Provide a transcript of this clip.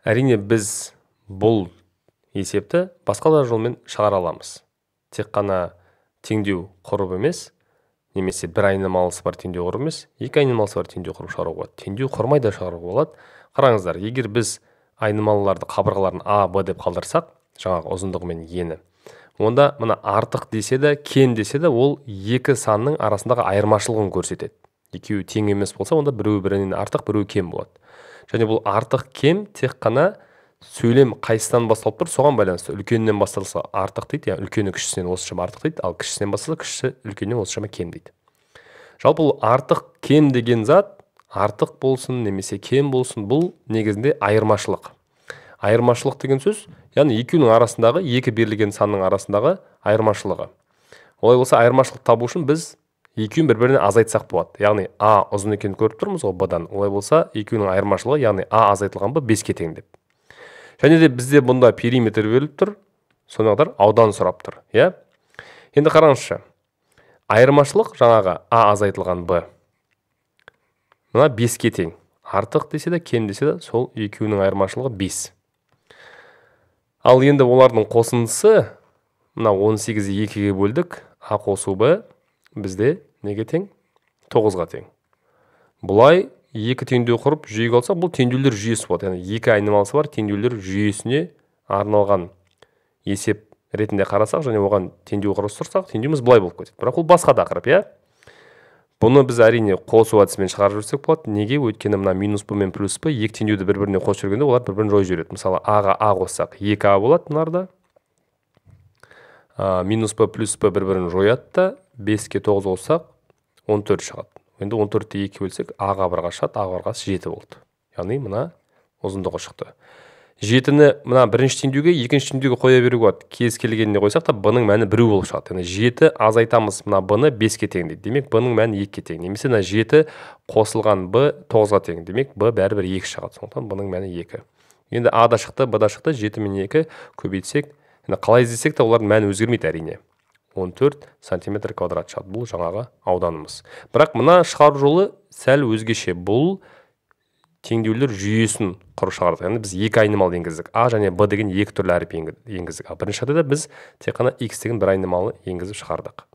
Әрине, біз бұл есепті басқа да жолмен шығара аламыз. Тек қана теңдеу құрып емес, немесе бір айнымалысы бар теңдеу құрып емес, екі айнымалысы бар теңдеу құрып шығаруға болады. Теңдеу құрмай да шығаруға болады. Қараңыздар, егер біз айнымалыларды қабырғаларын А, Б деп қалдырсақ, жаңағы ұзындығы мен ені, онда мына артық десе де, кем десе де, ол екі санның арасындағы айырмашылығын көрсетеді. Екеуі тең емес болса, онда біреуі бірінен артық, біреуі кем болады. Және бұл артық кем тек қана сөйлем қайсысынан басталып тұр, соған байланысты. Үлкенінен басталса артық дейді, яғни үлкені кішісінен осыншама артық дейді, ал кішісінен басталса кішісі үлкеннен осыншама кем дейді. Жалпы бұл артық кем деген зат, артық болсын немесе кем болсын, бұл негізінде айырмашылық. Айырмашылық деген сөз, яғни екеуінің арасындағы, екі берілген санның арасындағы айырмашылығы. Олай болса, айырмашылық табу үшін біз екеуін бір-біріне азайтсақ болады. Яғни А ұзын екенін көріп тұрмыз ғой Б-дан. Олай болса, екеуінің айырмашылығы, яғни А азайтылған Б 5-ке тең деп. Және де бізде бұнда периметр беріліп тұр, сонымен қатар аудан сұрап тұр, иә? Енді қараңызшы. Айырмашылық жаңағы А азайтылған Б. Мына 5-ке тең. Артық десе де, кем десе де, сол екеуінің айырмашылығы 5. Ал енді олардың қосындысы, мына 18-ді 2-ге бөлдік, А қосу Б бізде неге тең? 9-ға тең. Бұлай екі теңдеу құрып жүйеге алсақ, бұл теңдеулер жүйесі болады. Яғни екі айнымалысы бар теңдеулер жүйесіне арналған есеп ретінде қарасақ және оған теңдеу құрастырсақ, теңдеуіміз былай болып кетеді. Бірақ ол басқа тақырып, иә? Бұны біз әрине қосу әдісімен шығарып жіберсек болады. Неге? Өйткені мына минус Б мен плюс Б екі теңдеуді бір-біріне қосып жібергенде олар бір-бірін жойып жібереді. Мысалы, А-ға А қоссақ 2А болады мынарда. Минус Б плюс Б бір-бірін жояды да, 5-ке 9 қоссақ 14 шығады. Енді 14-ті 2-ге бөлсек, А қабырға шығады, А қабырғасы 7 болды. Яғни мына ұзындығы шықты. 7-ні мына бірінші теңдеуге, екінші теңдеуге қоя беруге болады. Кез келгеніне қойсақ та Б-ның мәні 1 болып шығады. Яғни 7 азайтамыз мына Б-ны 5-ке тең дейді. Демек, Б-ның мәні 2-ге тең. Немесе мына 7 қосылған Б 9-ға тең. Демек, Б бәрібір 2 шығады. Сондықтан Б-ның мәні 2. Енді А да шықты, Б да шықты. 7 мен 2 көбейтсек, енді қалай іздесек те олардың мәні өзгермейді әрине. 14 сантиметр квадрат шығады. Бұл жаңағы ауданымыз. Бірақ мына шығару жолы сәл өзгеше. Бұл теңдеулер жүйесін құрып шығардық. Яғни біз екі айнымалы енгіздік. А және Б деген екі түрлі әріп енгіздік. Ал бірінші жағдайда біз тек қана X деген бір айнымалы енгізіп шығардық.